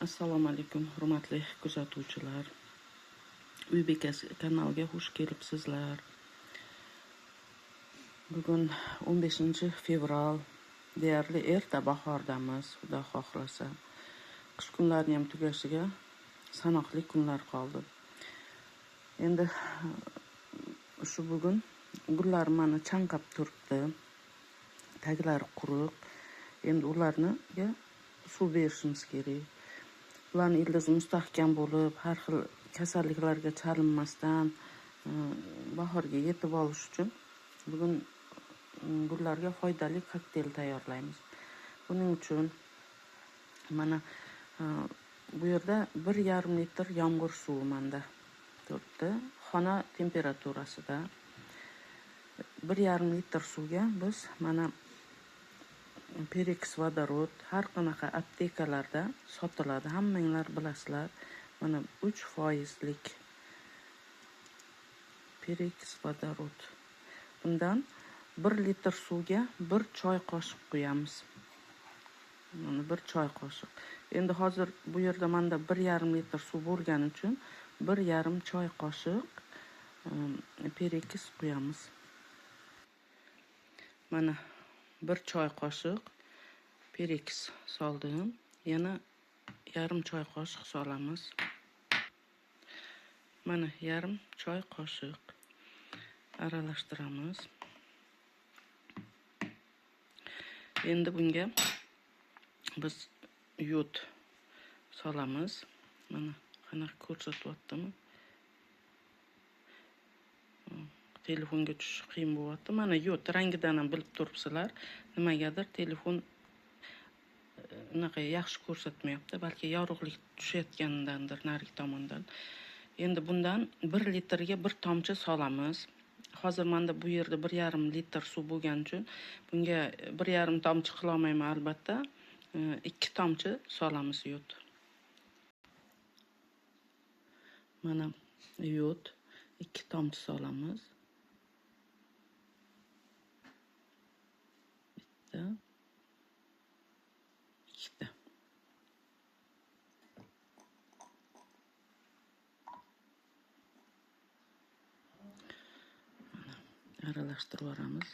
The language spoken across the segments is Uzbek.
Assalomu alaykum, hurmatli kuzatuvchilar. Uy bekasi kanaliga xush kelibsizlar. Bugun 15-fevral, deyarli erta bahordamiz, Xudo xohlasa. Qish kunlari ham tugashiga sanoqli kunlar qoldi. Endi shu bugun gullar mana chanqab turibdi. Taglari quruq. Endi ularniga suv berishimiz kerak. Ularni ildizi mustahkam bo'lib, har xil kasalliklarga chalinmasdan bahorga yetib olish uchun bugun gullarga foydali kokteyl tayyorlaymiz. Buning uchun mana bu yerda 1,5 litr yomg'ir suvi menda turibdi. Xona temperaturasida 1,5 litr suvga biz mana perikis vodorod har qanaqa aptekalarda sotiladi, hammanglar bilasizlar. Mana 3%lik perikis vodorod. Bundan 1 litr suvga 1 choy qoshiq quyamiz. Mana 1 choy qoshiq. Endi hozir bu yerda menda 1,5 litr suv bo'lgani uchun 1,5 choy qoshiq perikis quyamiz. Mana 1 choy qoshiq perikis soldim. Yana 1,5 choy qoshiq solamiz. Mana 1,5 choy qoshiq aralashtiramiz. Endi bunga biz yod solamiz. Mana qanaqa ko'rsatyaptimi? Telefonga tushish qiyin bo'lyapti. Mana yod rangidan ham bilib turibsizlar. Nimagadir telefon unaqa yaxshi ko'rsatmayapti, balki yorug'lik tushayotganidandir narigi tomondan. Endi bundan 1 litrga 1 tomchi solamiz. Hozir menda bu yerda 1,5 litr suv bo'lgani uchun bunga 1,5 tomchi qila olmayman albatta. 2 tomchi solamiz yod. Mana yod 2 tomchi solamiz. Bitta, ikkita. Mana aralashtirib yuboramiz.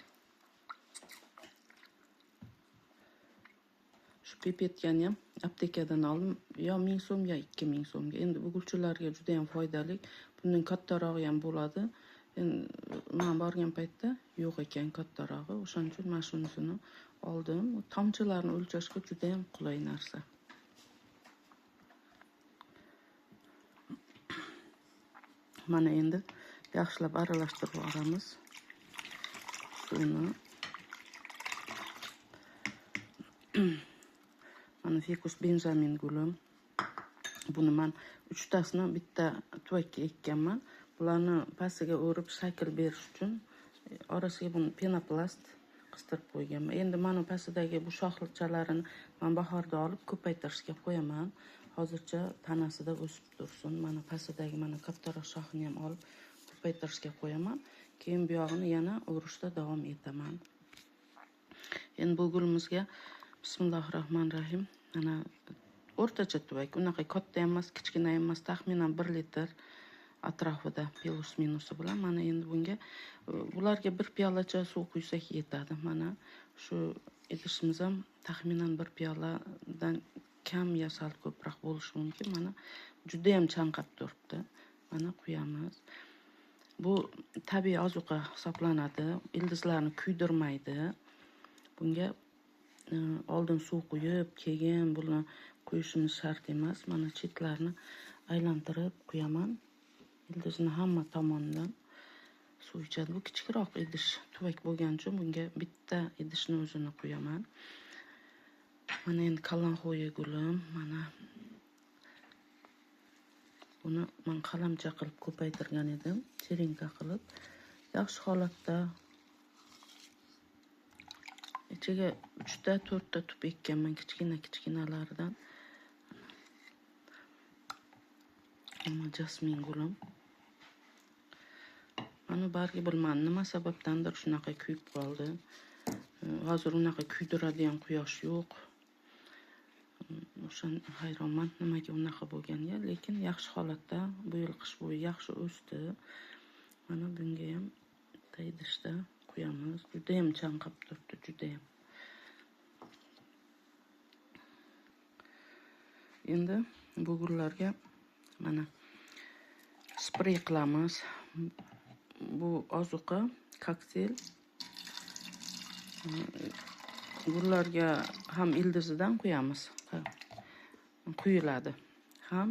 Shu pipetkani ham aptekadan oldim. Yo 1000 so'm, yo 2000 so'mga. Endi bu gulchilarga juda ham foydali. Bundan kattarog'i ham bo'ladi. Endi men borgan paytda yo'q ekan kattarog'i. O'shaning uchun mana shunisini oldim. Tomchilarni o'lchashga juda ham qulay narsa. Mana endi yaxshilab aralashtirib yuboramiz suvni. Mana fikus benjamin gulim. Buni men 3 tasini bitta tuvakka ekkanman. Bularni pastiga o'rib shakl berish uchun orasiga buni penoplast qistirib qo'yganman. Endi mana pastidagi bu shoxchalarini men bahorda olib ko'paytirishga qo'yaman. Hozircha tanasida o'sib tursin. Mana pastidagi mana kattaroq shoxini ham olib ko'paytirishga qo'yaman. Keyin bu yog'ini yana o'rishda davom etaman. Endi bu gulimizga bismillahirrohmanirrohim. Mana o'rtacha tuvak, unaqa katta ham emas, kichkina ham emas, taxminan 1 litr atrofida plus minusi bilan. Mana endi bunga bularga 1 piyolacha suv quysak yetadi. Mana shu idishimiz ham taxminan 1 piyoladan kam yo sal ko'proq bo'lishi mumkin. Mana juda ham chanqab turibdi. Mana quyamiz. Bu tabiiy ozuqa hisoblanadi. Ildizlarni kuydirmaydi. Bunga oldin suv quyib, keyin buni quyishimiz shart emas. Mana chetlarini aylantirib quyaman. Ildizni hamma tomonidan suv ichadi. Bu kichikroq idish, tuvak bo'lgani uchun bunga bitta idishni o'zini quyaman. Mana endi kalanxo'ya gulim, mana buni men qalamcha qilib ko'paytirgan edim, cherinka qilib. Yaxshi holatda ichiga 3 ta, 4 ta tup ekkanman, kichkina kichkinalaridan. Mana jasmin gulim. Mana bargi bilmadim, nima sababdandir shunaqa kuyib qoldi. Hozir unaqa kuydiradigan quyosh yo'q. O'shan hayronman, nimaga unaqa bo'lganga, lekin yaxshi holatda bu yil qish bo'yi yaxshi o'sdi. Mana bunga ham idishda quyamiz. Juda ham chanqab turibdi, juda ham. Endi bu gullarga mana sprey qilamiz. Bu ozuqa kokteyl. Gullarga ham ildizidan quyamiz. Quyiladi. Ham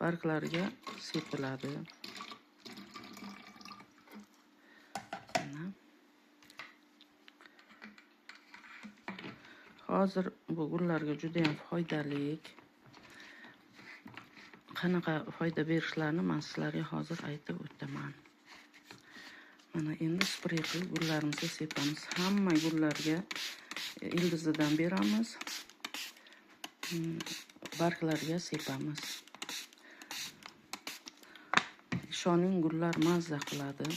barglarga sepiladi. Mana. Hozir bu gullarga juda ham foydali. Qanaqa foyda berishlarini men sizlarga hozir aytib o'taman. Mana endi sprey qilib gullarimizga sepamiz. Hamma gullarga ildizidan beramiz. Barglarga sepamiz. Ishoning, gullar mazza qiladi.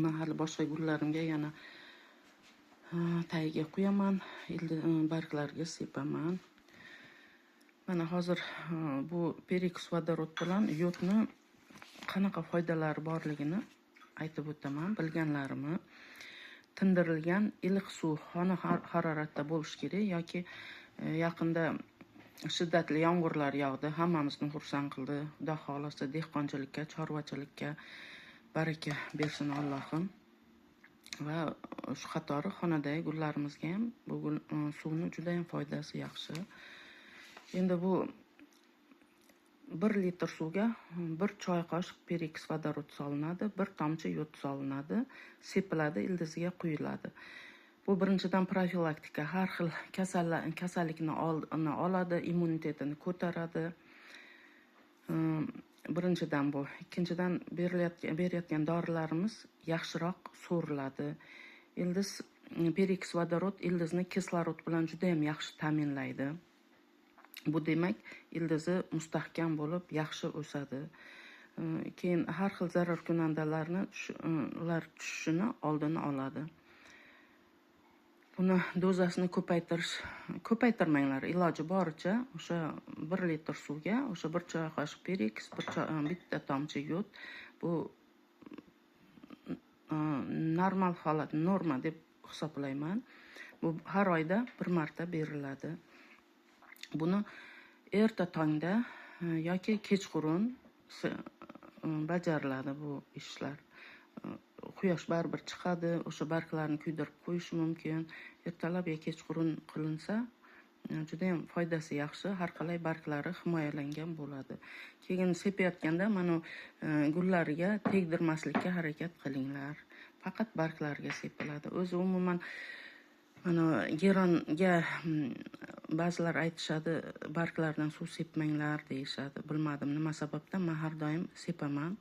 Men hali boshqa gullarimga yana tagiga quyaman, barglarga sepaman. Mana hozir bu perikis vodorod bilan yodni qanaqa foydalari borligini aytib o'taman, bilganlarimni. Tindirilgan iliq suv xona haroratda bo'lishi kerak yoki yaqinda shiddatli yomg'irlar yog'di, hammamizni xursand qildi. Xudo xohlasa dehqonchilikka, chorvachilikka baraka bersin Allohim. Va shu qatori xonadagi gullarimizga ham bu suvni juda ham foydasi yaxshi. Endi bu 1 litr suvga 1 choy qoshiq perikis vodorod solinadi, 1 tomchi yod solinadi, sepiladi, ildiziga quyiladi. Bu birinchidan profilaktika, har xil kasallikni oldini oladi, immunitetini ko'taradi. Birinchidan bu. Ikkinchidan berayotgan dorilarimiz yaxshiroq so'riladi. Ildiz perikis vodorod ildizni kislorod bilan juda ham yaxshi ta'minlaydi. Bu demak, ildizi mustahkam bo'lib, yaxshi o'sadi. Keyin har xil zararkunandalarni ular tushishini oldini oladi. Buni dozasini ko'paytirmanglar, iloji boricha o'sha 1 litr suvga o'sha 1 choy qoshiq perikis, bitta tomchi yod, bu normal holat, norma deb hisoblayman. Bu har oyda 1 marta beriladi. Buni erta tongda yoki kechqurun bajariladi bu ishlar. Quyosh baribir chiqadi, o'sha barglarni kuydirib qo'yishi mumkin. Ertalab yo kechqurun qilinsa, juda ham foydasi yaxshi, har qalay barglari himoyalangan bo'ladi. Keyin sepayotganda mana gullariga tegdirmaslikka harakat qilinglar. Faqat barglarga sepiladi. O'zi umuman mana geronga ba'zilar aytishadi, barglardan suv sepmanglar deyishadi. Bilmadim nima sababdan, men har doim sepaman.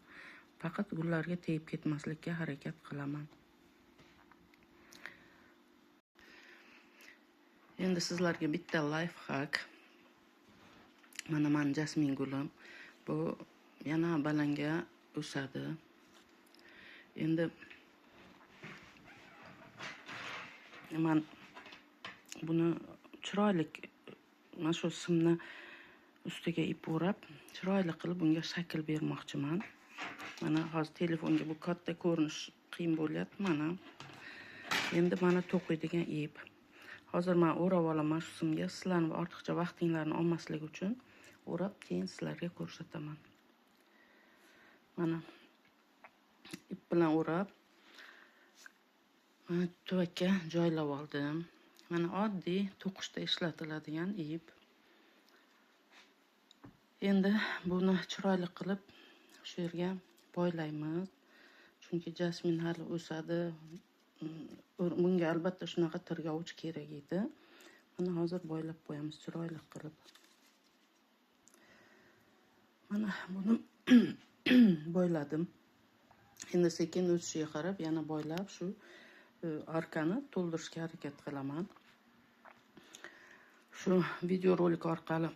Faqat gullarga tegib ketmaslikka harakat qilaman. Endi sizlarga bitta life hack. Mana meni jasmin gulim. Bu yana balanga o'sadi. Endi men buni chiroyli mana shu simni ustiga ip o'rab, chiroyli qilib bunga shakl bermoqchiman. Mana hozir telefonga bu katta ko'rinish qiyin bo'lyapti mana. Endi mana to'qiydigan ip. Hozir men o'rab olaman shu simga. Sizlarni ortiqcha vaqtinglarni olmaslik uchun o'rab keyin sizlarga ko'rsataman. Mana ip bilan o'rab mana tuvakka joylab oldim. Mana oddiy to'qishda ishlatiladigan ip. Endi buni chiroyli qilib shu yerga boylaymiz. Chunki jasmin hali o'sadi. Bunga albatta shunaqa tirgovich kerak edi. Mana hozir boylab qo'yamiz chiroyli qilib. Mana buni boyladim. Endi sekin o'sishiga qarab yana boylab shu arkani to'ldirishga harakat qilaman. Shu videorolik orqali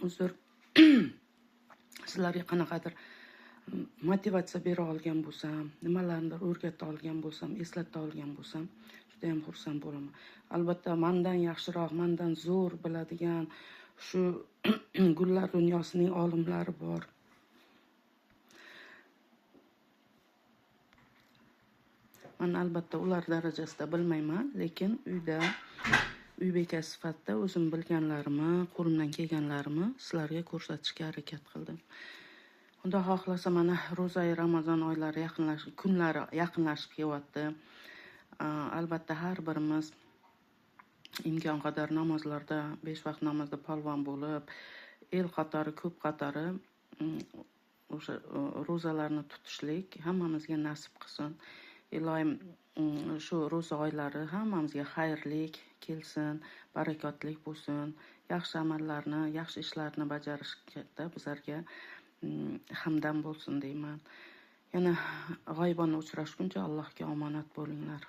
uzr sizlarga qanaqadir Motivatsiya bera olgan bo'lsam, nimalarnidir o'rgata olgan bo'lsam, eslata olgan bo'lsam, juda ham xursand bo'laman. Albatta, mandan yaxshiroq, mandan zo'r biladigan shu gullar dunyosining olimlari bor. Man albatta ular darajasida bilmayman, lekin uyda uy bekasi sifatida o'zim bilganlarimni, qo'limdan kelganlarimni sizlarga ko'rsatishga harakat qildim. Xudo xohlasa mana ro'zai Ramazon oylari yaqinlashib, kunlari yaqinlashib kelyapti. Albatta har birimiz imkon qadar namozlarda, 5 vaqt namozda polvon bo'lib, el qatori, ko'p qatori o'sha ro'zalarni tutishlik hammamizga nasib qilsin. Iloyim shu ro'za oylari hammamizga xayrlik kelsin, barakotlik bo'lsin, yaxshi amallarni, yaxshi ishlarni bajarishda bizlarga hamdam bo'lsin deyman. Yana g'oyibona uchrashguncha Allohga omonat bo'linglar.